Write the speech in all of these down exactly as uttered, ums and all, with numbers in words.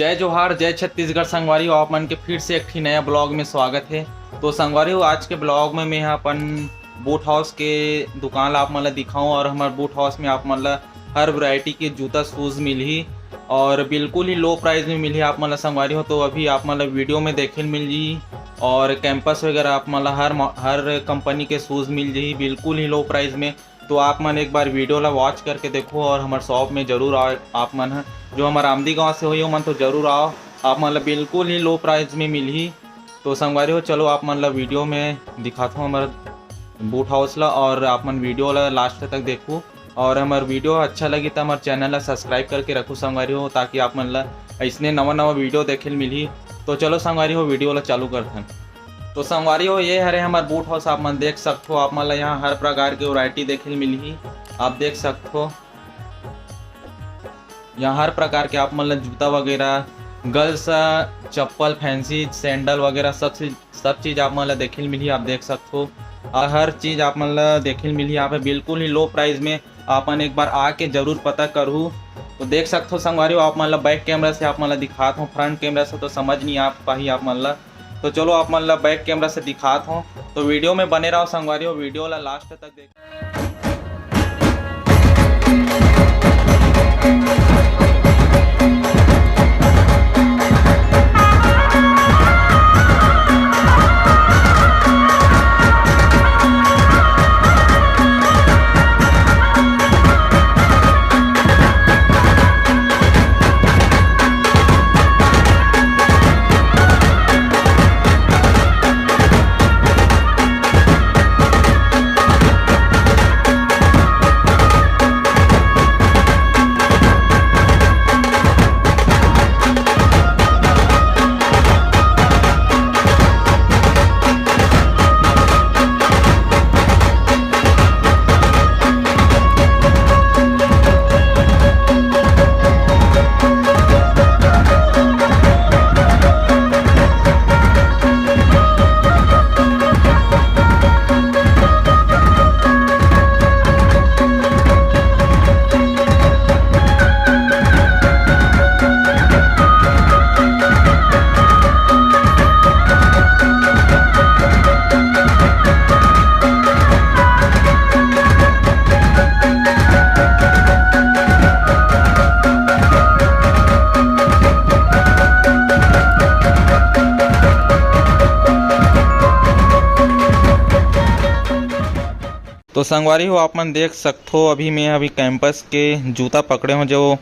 जय जोहार, जय छत्तीसगढ़ संगवारी हो, आप मन के फिर से एक ठी नया ब्लॉग में स्वागत है। तो संगवारी हो, आज के ब्लॉग में मैं ह अपन बूट हाउस के दुकान ला आप मन ला दिखाऊं और हमर बूट हाउस में आप मन ला हर वैरायटी के जूता शूज मिलही और बिल्कुल ही लो प्राइस में मिलही आप मन ला संगवारी हो। तो अभी आप मन ला वीडियो में देखे ल मिल जी और कैंपस वगैरह आप मन ला हर म-, हर कंपनी के शूज मिल जी बिल्कुल ही लो प्राइस में। तो आप मन एक बार वीडियो ला वॉच करके देखो और हमर शॉप में जरूर आओ। आप मन ह जो हमर आमदी गांव से होही, ओमन तो जरूर आओ, आप मन ला बिल्कुल ही लो प्राइस में मिलही। तो संगवारी हो, चलो आप मन ला वीडियो में दिखाथों हमर बूट हाउस ला और आप मन वीडियो ला लास्ट तक देखू और हमर वीडियो अच्छा लगी त हमर चैनल ला सब्सक्राइब करके रखू संगवारी हो, ताकि आप मन ला अइसने नवा नवा वीडियो देखे ल मिलही। तो चलो संगवारी हो, वीडियो ला चालू करथन। तो संगवारी हो, ये हरे हमर बूट हाउस, आप मन देख सकथो, आप मन ला यहाँ हर प्रकार के वैरायटी देखे ल मिलही। आप देख सकथो, यहाँ हर प्रकार के आप मन ला जूता वगैरह, गर्ल्स चप्पल, फैंसी सैंडल वगैरह सब चीज, सब चीज आप मन ला देखे ल मिलही। आप देख सकथो, और हर चीज आप मन ला देखे ल मिलही यहाँ पे बिल्कुल ही लो प्राइस में। आप मन एक बार आके जरूर पता करहू। तो देख सकथो संगवारी हो, आप मन ला बैक कैमरा से आप मन ला दिखात हूँ, फ्रंट कैमरा से तो समझ नहीं आ पाही आप मन ला। तो चलो आप मन ला बैक कैमरा से दिखात हूँ। तो वीडियो में बने रहो संगवारी हो, वीडियो ला लास्ट तक देख। तो संगवारी हो, आप मन देख सकथो, अभी मैं अभी कैंपस के जूता पकड़े हों, जो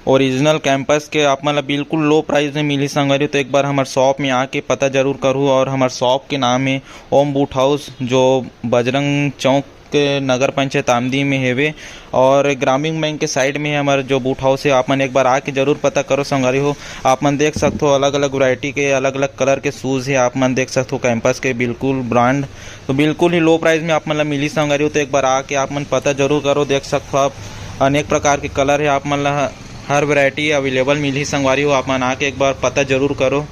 ओरिजिनल कैंपस के। आप मन ला बिल्कुल लो प्राइस में मिलही संगवारी हो। तो एक बार हमर शॉप में आके पता जरूर करहू, और हमर शॉप के नाम है ओम बूट हाउस, जो बजरंग चौक के नगर पंचायत आमदी में हेवे और ग्रामीण बैंक के साइड में हमर जो बूट हाउस है। आप मन एक बार आके जरूर पता करो संगवारी हो। आप मन देख सकथो, अलग अलग वैरायटी के, अलग अलग कलर के शूज है। आप मन देख सकथो कैंपस के बिल्कुल ब्रांड, तो बिल्कुल ही लो प्राइस में आप मन ला मिलही संगवारी हो। तो एक बार आके आप मन पता जरूर करो, देख सकथो आप अनेक प्रकार के कलर है, आप मन ला हर वैरायटी अवेलेबल मिलही संगवारी हो। आप मन आके एक बार पता जरूर करो।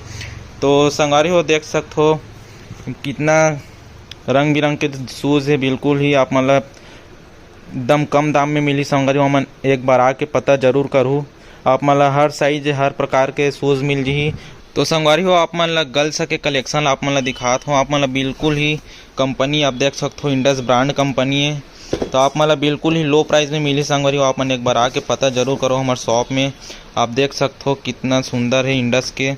तो संगवारी हो, देख सकथो कितना रंग बिरंग के शूज है, बिल्कुल ही आप मन ला एकदम कम दाम में मिलही संगवारी हो। आप मन एक बार आके पता जरूर करहू, आप मन ला हर साइज, हर प्रकार के शूज मिल जही। तो संगवारी हो, आप मन ला गर्ल्स के कलेक्शन आप मन ला दिखात हो, आप मन ला बिल्कुल ही कंपनी आप देख सकथो, इंडस ब्रांड कंपनी है। तो आप मन ला बिल्कुल ही लो प्राइस में मिलही संगवारी हो। आप मन एक बार आके पता जरूर करो हमर शॉप में। आप देख सकथो कितना सुंदर है इंडस के।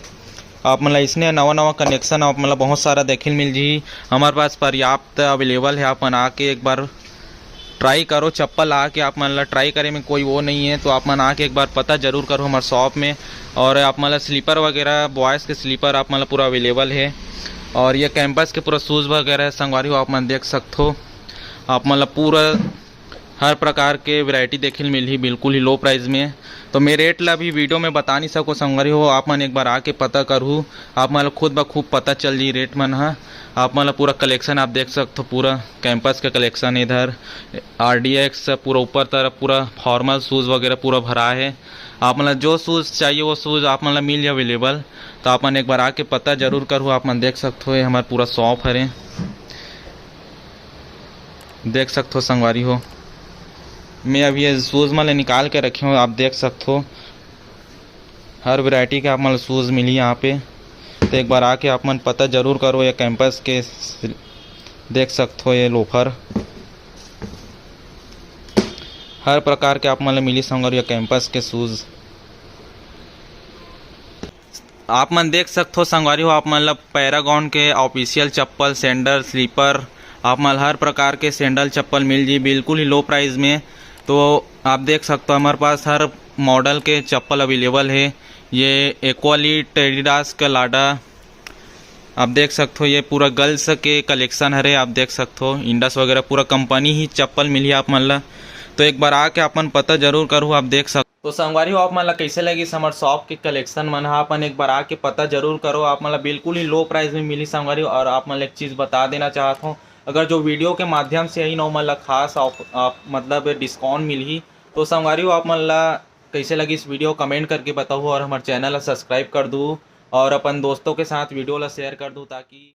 आप मन ला इसने नवा नवा कलेक्शन आप मन ला बहुत सारा देखे ल मिल जही। हमारे पास पर्याप्त अवेलेबल है, आप मन आके एक बार ट्राई करो। चप्पल आके आप मन ला ट्राई करे में कोई वो नहीं है, तो आप मन आके एक बार पता जरूर करो हमारे शॉप में। और आप मन ला स्लीपर वगैरह, बॉयज़ के स्लीपर आप मन ला पूरा अवेलेबल है। और ये कैंपस के पूरा शूज वगैरह है संगवारी हो, आप मन देख सकथो। आप मन ला पूरा हर प्रकार के वैरायटी देखे ल मिलही बिल्कुल ही लो प्राइस में। तो मैं रेट ला भी वीडियो में बता नहीं सको संगवारी हो, आप मन एक बार आके पता करहू, आप मन ला खुद ब खूब पता चल जी रेट मन ह। आप मन ला पूरा कलेक्शन आप देख सकथो, पूरा कैंपस के कलेक्शन इधर, आर डी एक्स पूरा ऊपर तरफ पूरा फॉर्मल शूज वगैरह पूरा भरा है। आप मन ला जो शूज चाहिए वो शूज आप मन ला मिल जाए अवेलेबल। तो आप मन एक बार आके पता जरूर करहू। आप मन देख सकथो, ये हमार पूरा शॉप हरे, देख सकथो संगवारी हो। मैं अभी ये शूज मन ला निकाल के रखे हूँ, आप देख सकथो। हर वैरायटी के आप मन ल शूज़ मिलही यहाँ पे। तो एक बार आके आप मन पता जरूर करो ये कैंपस के। देख सकथो ये लोफर, हर प्रकार के आप मन ल मिलही संगवारी हो ये कैंपस के शूज़। आप मन देख सकथो संगवारी हो, आप मन ल पैरागॉन के ऑफिशियल चप्पल, सैंडल, स्लीपर, आप मन ल हर प्रकार के सैंडल चप्पल मिल जी बिल्कुल ही लो प्राइस में। तो आप देख सकथो हमारे पास हर मॉडल के चप्पल अवेलेबल हे। ये एक्वालीट, एडिडास का लाडा, आप देख सकथो ये पूरा गर्ल्स के कलेक्शन हरे। आप देख सकथो इंडस वगैरह पूरा कंपनी ही चप्पल मिलही आप मन ला। तो एक बार आके अपन पता जरूर करो। आप देख सकथो तो संगवारी हो, आप मन ला कैसे लगिस हमर शॉप के कलेक्शन मन ह, अपन एक बार आके पता जरूर करो। आप मन ला बिल्कुल ही लो प्राइस में मिलही संगवारी हो, और आप मन ला एक चीज़ बता देना चाहत हूँ, अगर जो वीडियो के माध्यम से ही न मन ला खास ऑफ, ऑफ, मतलब डिस्काउंट मिलही, तो संगवारी हो आप मन ला कैसे लगिस वीडियो कमेंट करके बताओ, और हमारे चैनल ला सब्सक्राइब कर दू और अपन दोस्तों के साथ वीडियो ला शेयर कर दू, ताकि